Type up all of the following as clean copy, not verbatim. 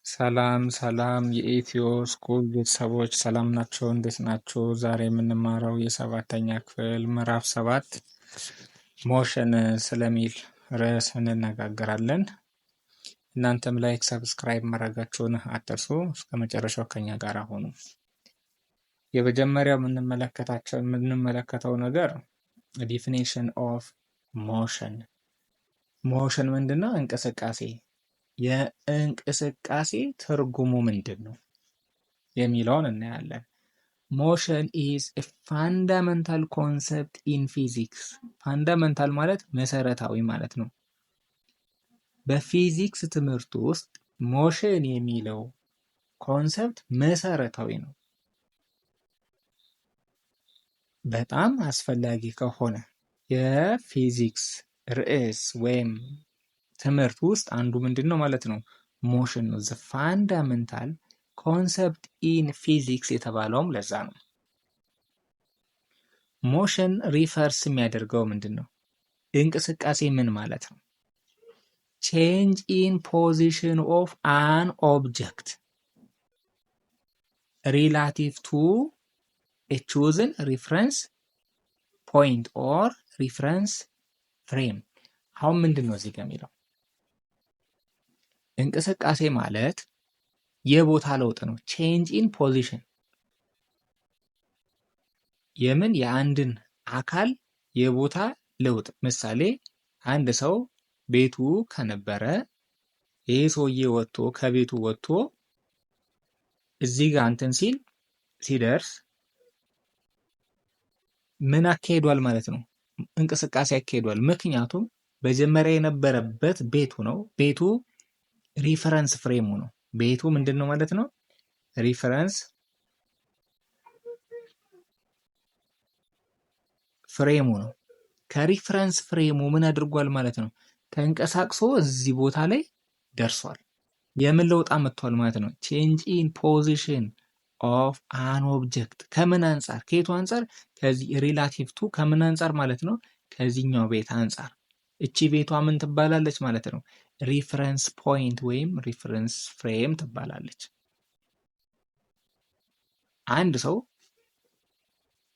ሰላም ሰላም የኢትዮ ስኩል ቤተሰቦች ሰላም ናቸው? እንዴት ናቸው? ዛሬ የምንማረው የሰባተኛ ክፍል ምዕራፍ 7 motion ስለሚል ርዕስ እንነጋገራለን። እናንተም like፣ subscribe ማድረጋችሁን አትርሱ። እስከ መጨረሻው ከኛ ጋር ሁኑ። የመጀመሪያው የምንመለከተው ነገር definition of motion። Motion ምንድን ነው? እንቅስቃሴ። የእንቅስቃሴ ትርጉሙ ምንድን ነው የሚለውን እናያለን። Motion is fundamental concept in physics። Fundamental ማለት መሰረታዊ ማለት ነው። በፊዚክስ ትምህርት ውስጥ motion የሚለው concept መሰረታዊ ነው። በጣም አስፈላጊ ከሆነ የፊዚክስ ርዕስ ወይም ትምህርት ውስጥ አንዱ ምንድን ነው ማለት ነው? Motion ነው። The fundamental concept in physics የተባለውም ለዛ ነው። Motion refers የሚያደርገው ምንድን ነው? እንቅስቃሴ ምን ማለት ነው? Change in position of an object relative to a chosen reference point or reference frame። አሁን ምንድን ነው እዚህ ጋር የሚለው? እንቅስቃሴ ማለት የቦታ ለውጥ ነው። Change in position የምን የአንድን አካል የቦታ ለውጥ። ምሳሌ አንድ ሰው ቤቱ ከነበረ ይህ ሰውዬ ወጥቶ ከቤቱ ወጥቶ እዚህ ጋር እንትን ሲል ሲደርስ ምን አካሂዷል ማለት ነው? እንቅስቃሴ አካሂዷል። ምክንያቱም መጀመሪያ የነበረበት ቤቱ ነው። ቤቱ reference frame ኡ ነው። ቤቱ ምንድን ነው ማለት ነው? Reference frame ኡ ነው። ከ reference frame ኡ ምን አድርጓል ማለት ነው? ተንቀሳቅሶ እዚህ ቦታ ላይ ደርሷል። የምን ለውጥ አመጥቷል ማለት ነው? Change in position of an object ከምን አንጻር? ከየቱ አንጻር? ከዚህ relative to ከምን አንጻር ማለት ነው? ከዚህኛው ቤት አንጻር። እቺ ቤቷ ምን ትባላለች ማለት ነው? Reference point ወይም reference frame ትባላለች። አንድ ሰው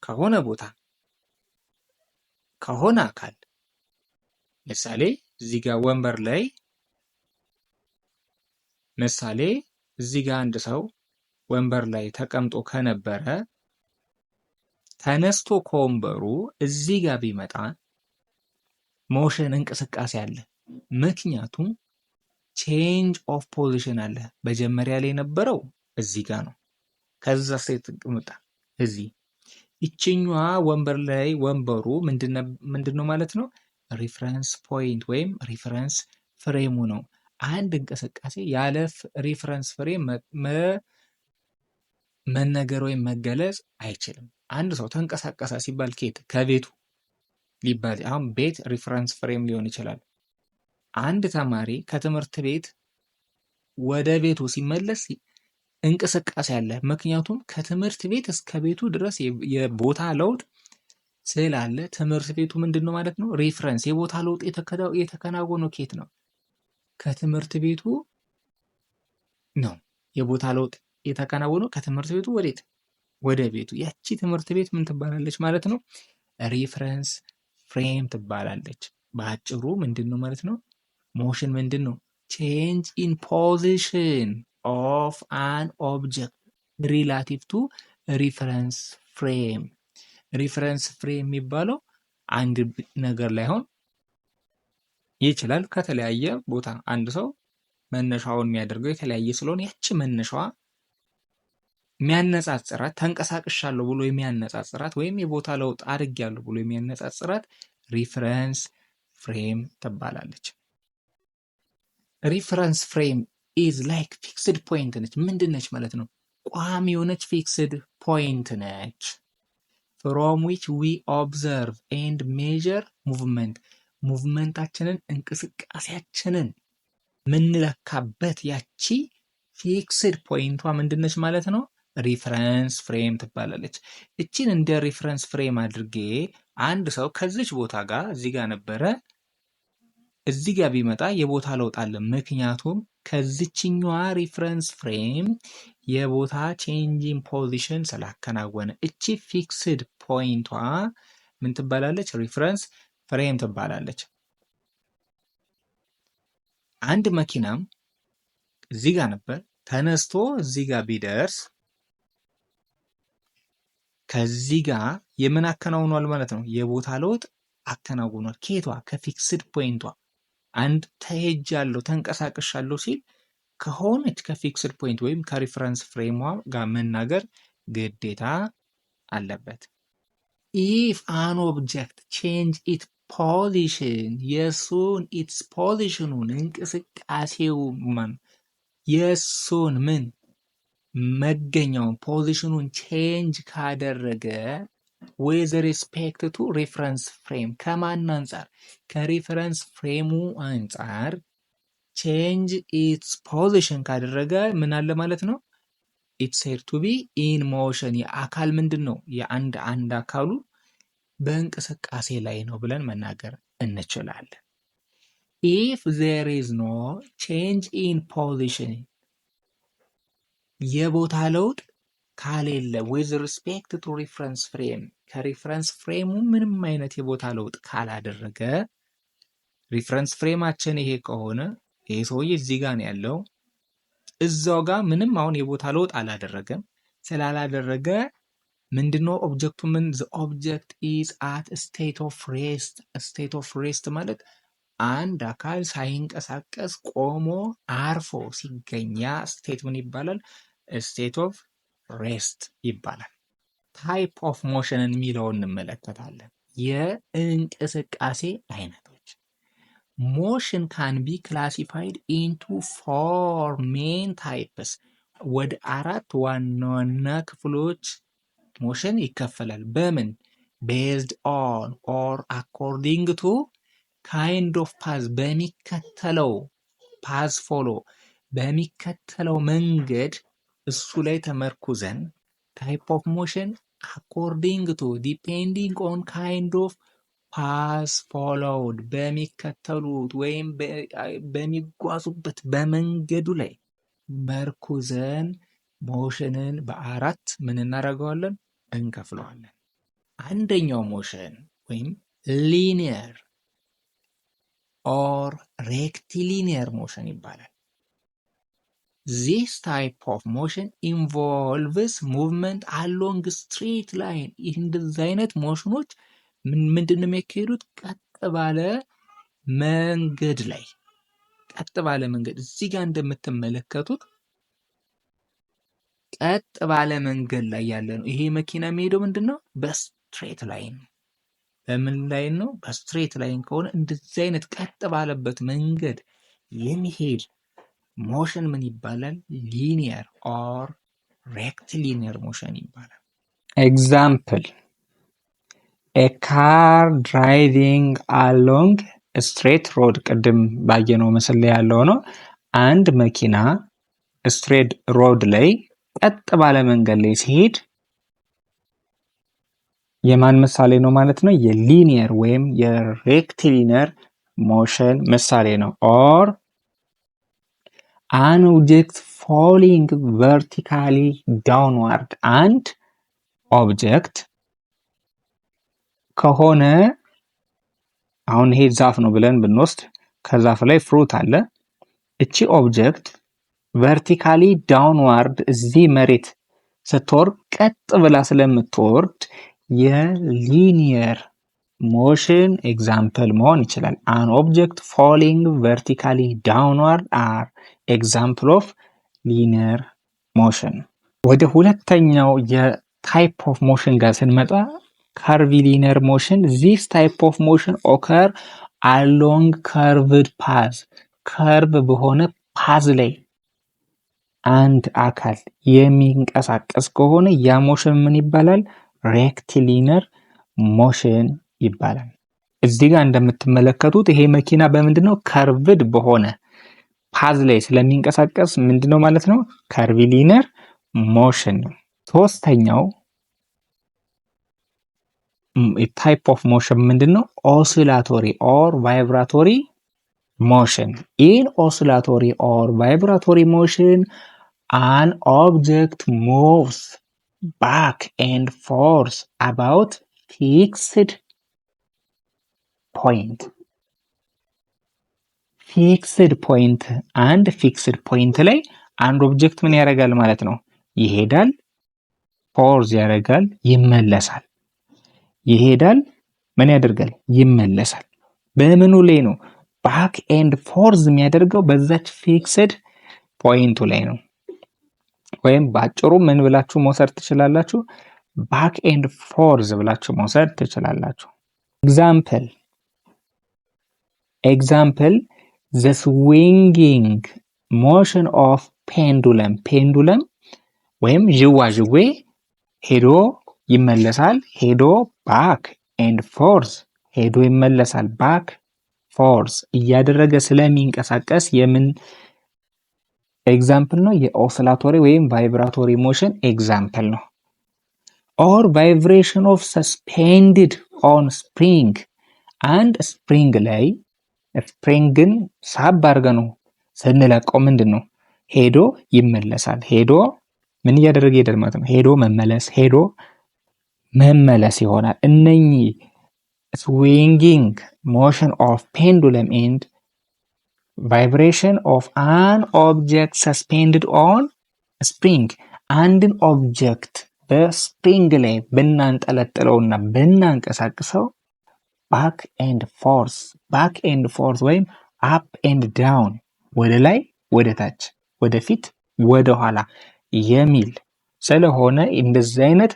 ከሆነ ቦታ ከሆነ አካል ምሳሌ እዚህ ጋር ወንበር ላይ ምሳሌ እዚህ ጋር አንድ ሰው ወንበር ላይ ተቀምጦ ከነበረ ተነስቶ ከወንበሩ እዚህ ጋር ቢመጣ motion እንቅስቃሴ አለ። ምክንያቱም change of position አለ። መጀመሪያ ላይ የነበረው እዚህ ጋር ነው። ከዛ ሴት መጣ እዚህ። ይችኛዋ ወንበር ላይ ወንበሩ ምንድን ነው ማለት ነው? Reference point ወይም reference frame ኡ ነው። አንድ እንቅስቃሴ ያለ reference frame መነገር ወይም መገለጽ አይችልም። አንድ ሰው ተንቀሳቀሰ ሲባል ከየት? ከቤቱ ሊባል አሁን ቤት reference frame ሊሆን ይችላል። አንድ ተማሪ ከትምህርት ቤት ወደ ቤቱ ሲመለስ እንቅስቃሴ አለ። ምክንያቱም ከትምህርት ቤት እስከ ቤቱ ድረስ የቦታ ለውጥ ስላለ ትምህርት ቤቱ ምንድን ነው ማለት ነው? Reference የቦታ ለውጥ የተከናወነው ከየት ነው? ከትምህርት ቤቱ ነው። የቦታ ለውጥ የተከናወነው ከትምህርት ቤቱ ወዴት? ወደ ቤቱ። ያቺ ትምህርት ቤት ምን ትባላለች ማለት ነው? Reference frame ትባላለች። በአጭሩ ምንድን ነው ማለት ነው? Motion ምንድን ነው? Change in position of an object relative to reference frame። Reference frame የሚባለው አንድ ነገር ላይሆን ይችላል። ከተለያየ ቦታ አንድ ሰው መነሻውን የሚያደርገው የተለያየ ስለሆነ ያቺ መነሻዋ የሚያነጻጽራት ተንቀሳቅሻለሁ ብሎ የሚያነጻጽራት ወይም የቦታ ለውጥ አድርጌያለሁ ብሎ የሚያነጻጽራት reference frame ትባላለች። Reference frame is like fixed point ነች። ምንድን ነች ማለት ነው? ቋሚ የሆነች fixed point ነች። From which we observe and measure movement፣ movement ኣችንን እንቅስቃሴያችንን ምንለካበት ያቺ fixed point ኧ ምንድነች ማለት ነው? Reference frame ትባላለች። እቺን እንደ reference frame አድርጌ አንድ ሰው ከዚች ቦታ ጋር እዚህ ጋር ነበረ እዚህ ጋር ቢመጣ የቦታ ለውጥ አለ። ምክንያቱም ከዚችኛዋ reference frame የቦታ change in position ስላከናወነ እቺ fixed point ቷ ምን ትባላለች? Reference frame ትባላለች። አንድ መኪናም እዚህ ጋር ነበር፣ ተነስቶ እዚህ ጋር ቢደርስ ከዚህ ጋር የምን አከናውኗል ማለት ነው? የቦታ ለውጥ አከናውኗል። ከየቷ? ከ fixed point ቷ። አንድ ተሄጃለሁ፣ ተንቀሳቅሻለሁ ሲል ከሆነች ከ fixed point ወይም ከ reference frame ሟ ጋር መናገር ግዴታ አለበት። If an object change it position፣ የሱን its position ኑን፣ እንቅስቃሴው ማን የሱን ምን መገኛውን position ኑን change ካደረገ with respect to reference frame፣ ከማን አንጻር? ከ reference frame ሙ አንጻር change its position ካደረገ ምን አለ ማለት ነው? It's said to be in motion። የአካል ምንድን ነው? የአንድ አንድ አካሉ በእንቅስቃሴ ላይ ነው ብለን መናገር እንችላለን። If there is no change in position፣ የቦታ ለውጥ ካሌለ with respect to reference frame፣ ከ reference frame ሙ ምንም አይነት የቦታ ለውጥ ካላደረገ፣ reference frame ኣችን ይሄ ከሆነ ይሄ ሰውዬ እዚህ ጋር ነው ያለው። እዛው ጋር ምንም አሁን የቦታ ለውጥ አላደረገም። ስላላደረገ ምንድነው object ቱ ምን the object is at state of rest። State of rest ማለት አንድ አካል ሳይንቀሳቀስ ቆሞ አርፎ ሲገኝ ያ state ምን ይባላል? State of rest ይባላል። Type of motion የሚለውን እንመለከታለን። የእንቅስቃሴ አይነቶች። Motion can be classified into four main types። ወደ አራት ዋና ዋና ክፍሎች motion ይከፈላል። በምን? Based on or according to kind of path፣ በሚከተለው path follow፣ በሚከተለው መንገድ እሱ ላይ ተመርኩዘን type of motion according to, depending on kind of path followed፣ በሚከተሉት ወይም በሚጓዙበት በመንገዱ ላይ ተመርኩዘን motion ን በአራት ምን እናደርገዋለን? እንከፍለዋለን። አንደኛው motion ወይም linear or rectilinear motion ይባላል። This type of motion involves movement along straight line። እንደዚህ አይነት motion ኖች ምንድን ነው የሚያካሂዱት? ቀጥ ባለ መንገድ ላይ፣ ቀጥ ባለ መንገድ፣ እዚህ ጋር እንደምትመለከቱት ቀጥ ባለ መንገድ ላይ ያለ ነው። ይሄ መኪና የሚሄደው ምንድን ነው? በ straight line። በምን line ነው? በ straight line ከሆነ እንደዚህ አይነት ቀጥ ባለበት መንገድ የሚሄድ motion ምን ይባላል? Linear or rectilinear motion ይባላል። Example, a car driving along straight road፣ ቅድም ባየነው ምስል ላይ ያለው ነው። አንድ መኪና straight road ላይ፣ ቀጥ ባለ መንገድ ላይ ሲሄድ የማን ምሳሌ ነው ማለት ነው? የ linear ወይም የ rectilinear motion ምሳሌ ነው። Or an object falling vertically downward፣ አንድ object ከሆነ፣ አሁን ይሄ ዛፍ ነው ብለን ብንወስድ ከዛፍ ላይ fruit አለ። እቺ object vertically downward እዚህ መሬት ስትወርድ ቀጥ ብላ ስለምትወርድ የ linear motion example መሆን ይችላል። An object falling vertically downward are example of linear motion። ወደ ሁለተኛው የ type of motion ጋር ስንመጣ curvilinear motion። This type of motion occur along curved path። Curve በሆነ path ላይ አንድ አካል የሚንቀሳቀስ ከሆነ ያ motion ምን ይባላል? Rectilinear motion ይባላል። እዚህ ጋር እንደምትመለከቱት ይሄ መኪና በምንድን ነው? Curved በሆነ path ላይ ስለሚንቀሳቀስ ምንድን ነው ማለት ነው? Curvilinear motion ነው። ሶስተኛው type of motion ምንድን ነው? Oscillatory or vibratory Motion. In oscillatory or vibratory motion, an object moves back and forth about fixed point. Fixed point፣ አንድ fixed point ላይ አንድ object ምን ያደርጋል ማለት ነው? ይሄዳል፣ forth ያደርጋል፣ ይመለሳል። ይሄዳል፣ ምን ያደርጋል? ይመለሳል። በምኑ ላይ ነው back and forth የሚያደርገው? በዛች fixed point ኡ ላይ ነው። ወይም በአጭሩ ምን ብላችሁ መውሰድ ትችላላችሁ? Back and forth ብላችሁ መውሰድ ትችላላችሁ። Example, the swinging motion of pendulum. Pendulum ወይም ዥዋዥዌ ሄዶ ይመለሳል። ሄዶ back and forth ሄዶ ይመለሳል። Back forth እያደረገ ስለሚንቀሳቀስ የምን example ነው? የ oscillatory ወይም vibratory motion example ነው። Or vibration of suspended on spring. አንድ spring ላይ spring ን ሳብ አድርገን ስንለቀው ምንድን ነው ሄዶ ይመለሳል። ሄዶ ምን እያደረገ ይሄዳል ማለት ነው? ሄዶ መመለስ፣ ሄዶ መመለስ ይሆናል። እነኚህ swinging motion of pendulum and vibration of an object suspended on spring፣ አንድን object በ spring ላይ ብናንጠለጥለውና ብናንቀሳቅሰው back and forth, back and forth ወይም up and down፣ ወደ ላይ ወደ ታች፣ ወደፊት ወደ ኋላ የሚል ስለሆነ እንደዚህ አይነት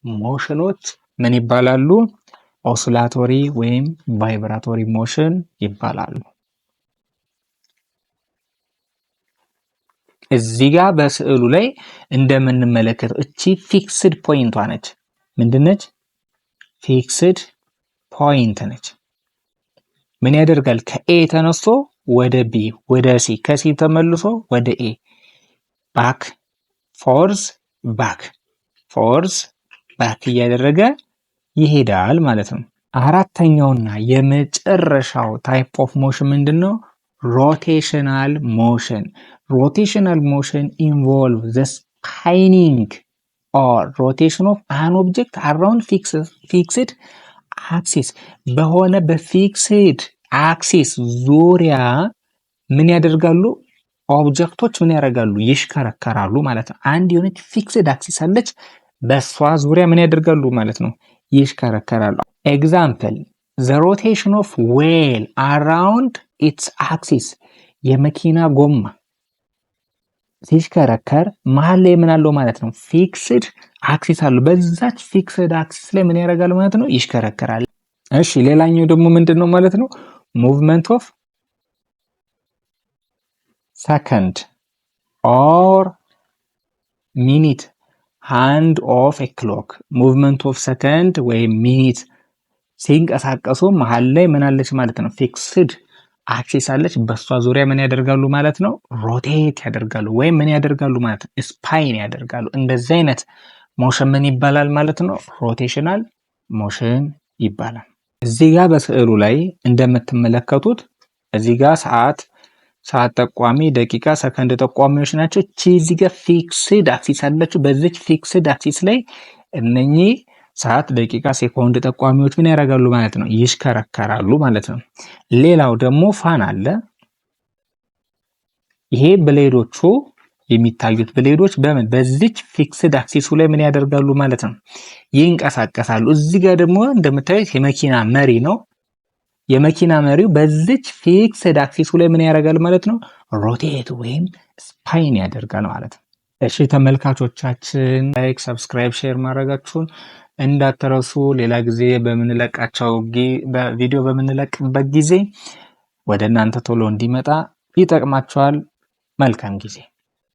motion ኖች ምን ይባላሉ? Oscillatory ወይም vibratory motion ይባላሉ። እዚህ ጋር በስዕሉ ላይ እንደምንመለከተው እቺ fixed point ቷ ነች። ምንድነች? Fixed point ነች። ምን ያደርጋል? ከ A ተነስቶ ወደ B፣ ወደ C፣ ከ C ተመልሶ ወደ A፣ back forth, back forth, back እያደረገ ይሄዳል ማለት ነው። አራተኛውና የመጨረሻው type of motion ምንድን ነው? Rotational motion. Rotational motion involve the spinning or rotation of an object around fixed axis። በሆነ በ fixed axis ዙሪያ ምን ያደርጋሉ? Object ኦች ምን ያደርጋሉ? ይሽከረከራሉ ማለት ነው። አንድ የሆነች fixed axis አለች። በእሷ ዙሪያ ምን ያደርጋሉ ማለት ነው? ይሽከረከራሉ። Example, the rotation of wheel around its axis። የመኪና ጎማ ሲሽከረከር መሀል ላይ ምን አለው ማለት ነው? Fixed axis አለው። በዛች fixed axis ላይ ምን ያደርጋል ማለት ነው? ይሽከረከራል። እሺ፣ ሌላኛው ደግሞ ምንድን ነው ማለት ነው? Movement of second or minute hand of a clock. Movement of second ወይም minute ሲንቀሳቀሱ መሀል ላይ ምን አለች ማለት ነው? Fixed axis አለች። በእሷ ዙሪያ ምን ያደርጋሉ ማለት ነው? Rotate ያደርጋሉ ወይም ምን ያደርጋሉ ማለት ነው? Spin ያደርጋሉ። እንደዚህ አይነት motion ምን ይባላል ማለት ነው? Rotational motion ይባላል። እዚህ ጋር በስዕሉ ላይ እንደምትመለከቱት እዚህ ጋር ሰዓት ጠቋሚ፣ ደቂቃ፣ ሰከንድ ጠቋሚዎች ናቸው። እቺ እዚህ ጋር fixed axis አለችው። በዚች fixed axis ላይ እነኚህ ሰዓት፣ ደቂቃ፣ ሴኮንድ ጠቋሚዎች ምን ያደርጋሉ ማለት ነው? ይሽከረከራሉ ማለት ነው። ሌላው ደግሞ fan አለ። ይሄ blade ኦቹ፣ የሚታዩት blade ኦች በምን በዚች fixed axis ኡ ላይ ምን ያደርጋሉ ማለት ነው? ይንቀሳቀሳሉ። እዚህ ጋር ደግሞ እንደምታዩት የመኪና መሪ ነው። የመኪና መሪው በዚች fixed axis ኡ ላይ ምን ያደርጋል ማለት ነው? Rotate ወይም spin ያደርጋል ማለት ነው። እሺ ተመልካቾቻችን፣ like፣ subscribe፣ share ማድረጋችሁን እንዳትረሱ። ሌላ ጊዜ በምንለቃቸው ቪዲዮ በምንለቅበት ጊዜ ወደ እናንተ ቶሎ እንዲመጣ ይጠቅማችኋል። መልካም ጊዜ።